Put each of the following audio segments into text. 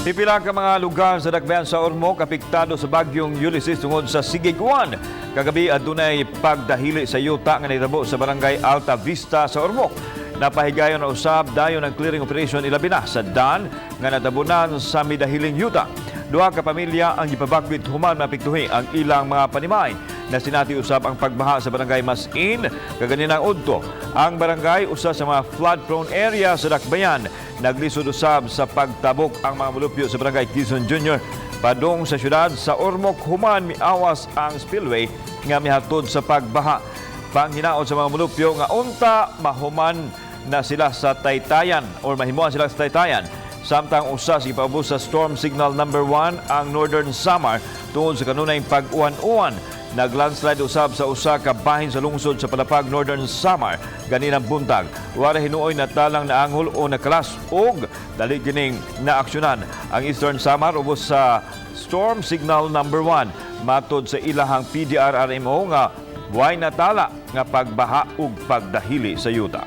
Pipila ka mga lugar sa dakbayan sa Ormoc apektado sa bagyong Ulysses tungod sa sigeg uwan. Kagabi adunay pagdahili sa yuta nga nahitabo sa barangay Alta Vista sa Ormoc. Napahigayon na usab dayon ang clearing operation, ilabi na sa dan nga natabunan sa midahiling yuta. Duha ka pamilya ang gipabakwit human maapektuhi ang ilang mga panimay. Nasinati usab ang pagbaha sa barangay Masin kaganinang udto. Ang barangay usa sa mga flood-prone area sa dakbayan. Naglisod usab sa pagtabok ang mga mulupyo sa barangay Quezon Jr. padung sa syudad sa Ormoc human miawas ang spillway nga mihatod sa pagbaha. Panghinaot sa mga mulupyo nga unta mahuman na sila sa taytayan or mahimuan sila sa taytayan. Samtang usa sa gipaubos sa storm signal number 1 ang Northern Samar tungod sa kanunay pag-uwan-uwan. Naglandslide usab sa usa ka bahin sa lungsod sa Palapag, Northern Samar ganinang buntag. Wala hinuoy natalang naanghol o nakalas og dali kining naaksyonan. Ang Eastern Samar ubos sa storm signal number 1 matod sa ilahang PDRRMO nga way natala nga pagbaha ug pagdahili sa yuta.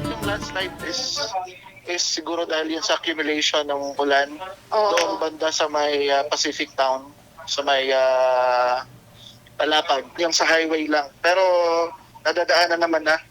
Yung landslide is siguro dahil yun sa accumulation ng ulan doon banda sa may Pacific Town, sa may Palapag, yung sa highway lang. Pero nadadaanan naman na.